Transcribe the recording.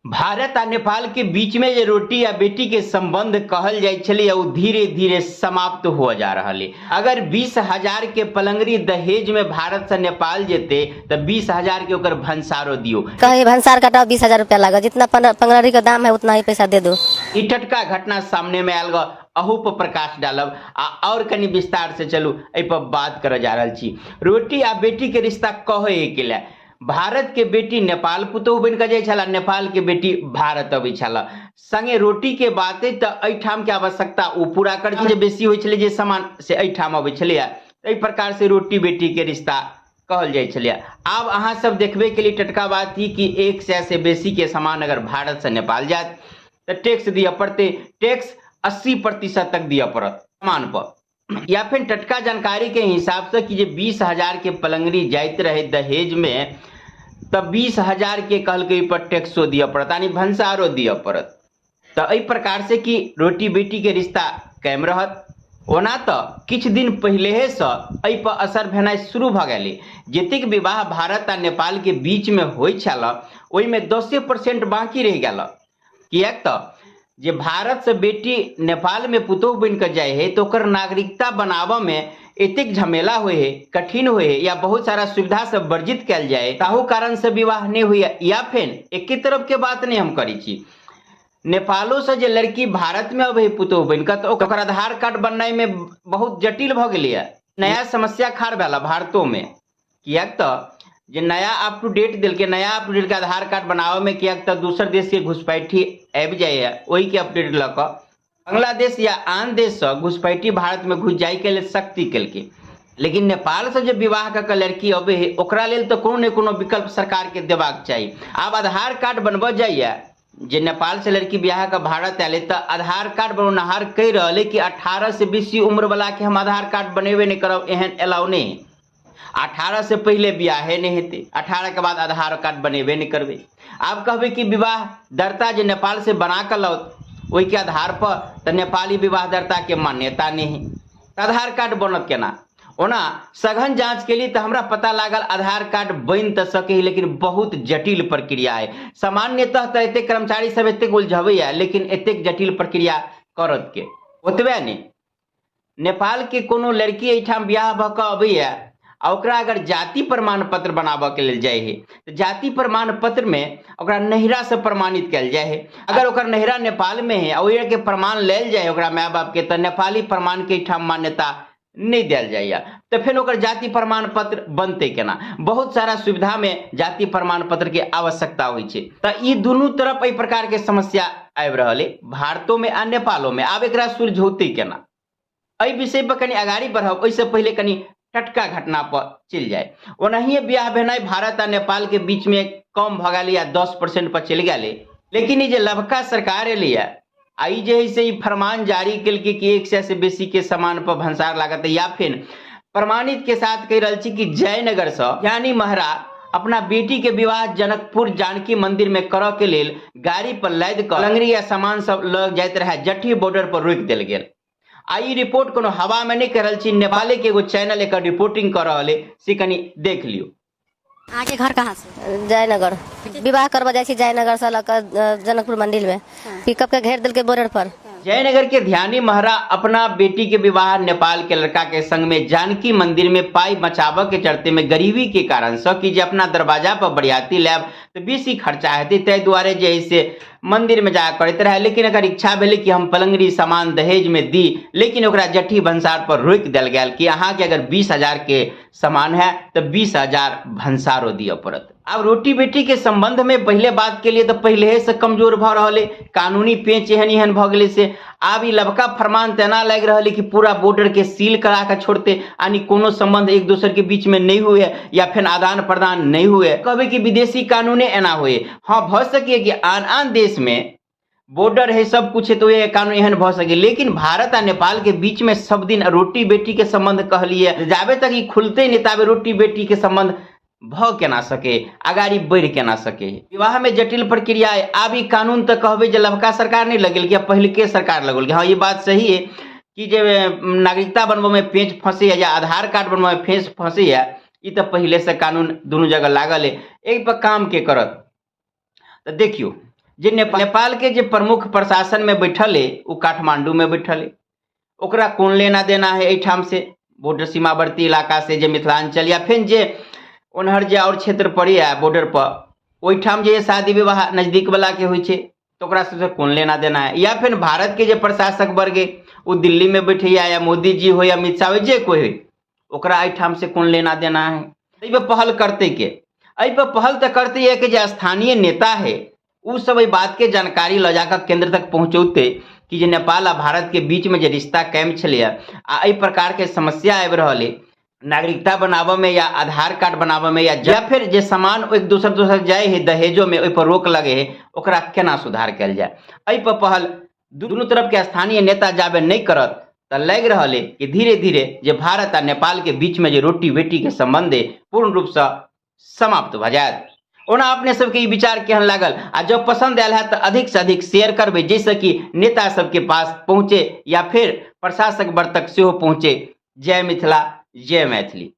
भारत आ नेपाल के बीच में जे रोटी आ बेटी के संबंध कहल जाय छलै ओ धीरे धीरे समाप्त हुआ जा रहल है। अगर 20,000 के पलंगरी दहेज में भारत से नेपाल जेते तो 20,000 के ओकर भंसारो दियो। कहीं भंसार कटाओ 20,000 रुपया लागत, जितना पंगलरी का दाम है उतना ही पैसा दे दो। ई टटका घटना सामने में आयल ग, अहू पर प्रकाश डालब आ और कनी विस्तार से चलू एहि पर बात करऽ जा रहल छी। रोटी आ बेटी के रिश्ता कहै के लिए भारत के बेटी नेपाल पुतोहु बनि कऽ जाइ छला, नेपाल के बेटी भारत अबै छला। संगे रोटी के बात अइ तऽ एहिठाम के आवश्यकता ओ पूरा करै छलै, जे बेसी होइ छलै जे सामान से एहिठाम अबै छलैया। एहि प्रकार से रोटी बेटी के रिश्ता कहल जाइ छलैया। आब अहाँ सब देखबे के लिए टटका बात ई कि 100 से बेसी के सामान अगर भारत से नेपाल जायत तऽ टैक्स दिअ पड़तै। टैक्स 80% तक दिअ पड़त सामान पर। या फिर टटका जानकारी के हिसाब से कि जे 20,000 के पलंगरी जाइत रहे दहेज में, तब 20,000 के कहलकै पर टैक्सो दिअ पड़त, यानी भंसारो दिअ पड़त। तऽ एहि प्रकार से कि रोटी बेटी के रिश्ता कायम रहत। ओना तऽ किछु दिन पहिलेहे से एहि पर असर भेनाइ शुरू भऽ गेलै। जतेक विवाह भारत आ नेपाल के बीच में होइ छल ओहिमे 10% बाकी रहि गेल। किएक तऽ जे भारत से बेटी नेपाल में पुतोहु बनि कऽ जाइ है तऽ ओकर नागरिकता बनाबऽ में एतेक झमेला होइ है, कठिन होइ है, या बहुत सारा सुविधा सब वर्जित कयल जाइ है, ताहू कारण से विवाह नहि होइए। या फेर एके तरफ के बात नहि हम करै छी, नेपालो से जे लड़की भारत में अबै है पुतोहु बनि कऽ तऽ ओकर आधार कार्ड बननाइ में बहुत जटिल भऽ गेलैए। नया समस्या खाड़ भेल भारतो में। किएक तऽ जे नया अप टू डेट देलकै, नया अप टू डेट के आधार कार्ड बनाबऽ में किएक तऽ दोसर देश के घुसपैठी आबि जाइए, ओहिके अपडेट लऽ कऽ बांग्लादेश या आन देशसँ घुसपैठी भारत में घुसि जाइके लेल सख्ती केलकै। लेकिन नेपालसँ जे विवाह कऽ कऽ लड़की अबै है ओकरा लेल तऽ कोनो ने कोनो विकल्प सरकारके देबाक चाही। आब आधार कार्ड बनबऽ जाइए जे नेपाल से लड़की बियाह कऽ भारत आयल तऽ आधार कार्ड बनौनहार कहि रहल है कि 18 से बेसी उम्र वाला के हम आधार कार्ड बनेबे नहि करब, एहन अलाउ नहि है। 18 से पहिले बियाहे नहि हेतै, 18 के बाद आधार कार्ड बनेबे नहि करबै। आब कहबै कि विवाह दर्ता जे नेपाल से बना कऽ लाओत ओहिके आधार पर तऽ नेपाली विवाह दर्ता के मान्यता नहि है, तऽ आधार कार्ड बनत केना? ओना सघन जांच के लिए तऽ हमरा पता लागल आधार कार्ड बनि तऽ सकै है, लेकिन बहुत जटिल प्रक्रिया है। सामान्यतः तऽ एतेक कर्मचारी सब एतेक उलझबैया, लेकिन एतेक जटिल प्रक्रिया करत के? ओतबे नहि, नेपाल के कोनो लड़की एहिठाम बियाह भऽ कऽ अबैया आ ओकरा अगर जाति प्रमाण पत्र बनाबऽ के लेल जाइ है तऽ जाति प्रमाण पत्र में ओकरा नैहरा से प्रमाणित कयल जाइ है। अगर ओकर नैहरा नेपाल में है आ ओहि के प्रमाण लेल जाइ है ओकरा माय बाप के, तऽ नेपाली प्रमाण के एहिठाम मान्यता नहि देल जाइए, तऽ फेर ओकर जाति प्रमाण पत्र बनतै केना? बहुत सारा सुविधा में जाति प्रमाण पत्र के आवश्यकता होइ छै। तऽ ई दुनू तरफ एहि प्रकार के समस्या आबि रहल अइ, भारतो में आ नेपालो में। आब एकरा सुलझौतै केना, एहि विषय पर कनि अगाड़ी बढ़ब। ओहिसँ पहिले कनि टटका घटना पर चलि जाय। ओनाहिए बियाह भेनाइ भारत आ नेपाल के बीच में कम भऽ गेल या 10% पर चलि गेलै, लेकिन ई जे लबका सरकार एलैया आ ई जे है से ई फरमान जारी केलकै कि 100 से बेसी के सामान पर भंसार लागत, या फिर प्रमाणित के साथ कहि रहल छी कि जयनगर से यानी महरा अपना बेटी के विवाह जनकपुर जानकी मंदिर में करऽ के लेल गाड़ी पर लादि कऽ लंगरी या सामान सब लऽ जाइत रहे, जट्ठी बॉर्डर पर रोकि देल गेल। आ ई रिपोर्ट कोनो हवा में नहि कहि रहल छी, नेपाले के एगो चैनल एकर रिपोर्टिंग कऽ रहल है, से कनि देख लियौ। अहाँके घर कहाँ से? जयनगर। विवाह करबऽ जाइ छी जयनगर से लऽ कऽ जनकपुर मंदिर में पिकअप के घेर देलकै बॉर्डर पर। जयनगर के ध्यानी महरा अपना बेटी के विवाह नेपाल के लड़का के संग में जानकी मंदिर में पाई बचाबऽ के चलते में गरीबी के कारण से कि जे अपना दरवाजा पर बरियाती लायब तऽ बेसी खर्चा हेतै, ताहि दुआरे जे है से मंदिर में जा करैत रहे। लेकिन अगर इच्छा भेलै कि हम पलंगरी सामान दहेज में दी, लेकिन ओकरा जट्ठी भंसार पर रोकि देल गेल कि अहाँके अगर 20,000 के सामान है तऽ 20,000 भंसारो दिअ पड़त। आब रोटी बेटी के संबंध में पहिले बात के लिए तऽ पहिले से कमजोर भऽ रहल है, कानूनी पेंच एहन एहन भऽ गेलै से आब ई लबका फरमान तऽ एना लागि रहल है कि पूरा बॉर्डर के सील करा के छोड़ते, यानी कोनो संबंध एक दोसर के बीच में नहीं हुए या फिर आदान प्रदान नहीं हुए। कहबै कि विदेशी कानूने एना हुए, हाँ भऽ सकै कि आन आन देश में बॉर्डर है सब कुछ है तो ये कानून एहन भऽ सके, लेकिन भारत आ नेपाल के बीच में सब दिन रोटी बेटी के संबंध कहलिए जाबे तक ई खुलते नहीं ताबे रोटी बेटी के संबंध भऽ केना सके, अगाड़ी बढ़ि केना सके। विवाह में जटिल प्रक्रिया है। आब ई कानून तऽ कहबै जे लबका सरकार नहीं लगेलकै, आब पहिलके सरकार लगेलकै। हाँ ई बात सही है कि जे नागरिकता बनबऽ में पेंच फंसैया या आधार कार्ड बनबऽ में पेंच फंसैया, ई तऽ पहिले से कानून दुनू जगह लागल है। एहि पर काम के करत? तऽ देखियौ जे नेपाल के जे प्रमुख प्रशासन में बैठल है ओ काठमांडू में बैठल है, ओकरा कोन लेना देना है एहिठाम से बॉर्डर सीमावर्ती इलाका से जे मिथिलांचल या फिर जे ओनहर जे और क्षेत्र पड़ैया बॉर्डर पर ओहिठाम जे शादी विवाह नजदीक वाला के होइ छै तऽ ओकरा सबसे कोन लेना देना है। या फिर भारत के जे प्रशासक वर्ग है ओ दिल्ली में बैठैया या मोदी जी हो या अमित शाह हो जे कोई हो, ओकरा एहिठाम से कोन लेना देना है। एहि पर पहल करते के, एहि पर पहल तऽ करते है कि जे स्थानीय नेता है ओ सब एहि बात के जानकारी लऽ जाकऽ केंद्र तक पहुँचौते कि जे नेपाल आ भारत के बीच में जे रिश्ता कायम छलैया आ एहि प्रकार के समस्या आबि रहल है नागरिकता बनाबऽ में या आधार कार्ड बनाबऽ में या फिर जे सामान एक दोसर दोसर जाइ है दहेजो में ओहि पर रोक लगे है, ओकरा केना सुधार कयल जाय, एहि पर पहल दुनू तरफ के स्थानीय नेता जाबे नहि करत तऽ लागि रहल है कि धीरे धीरे जे भारत आ नेपाल के बीच में जे रोटी बेटी के संबंध है पूर्ण रूप से समाप्त भऽ जायत। ओना अपने सबके ई विचार केहन लागल आ जब पसंद आयल है तऽ अधिक से अधिक शेयर करबै जाहिसँ कि नेता सबके पास पहुँचे या फिर प्रशासक वर्ग तक सेहो पहुँचे। जय मिथिला, जय मैथिली।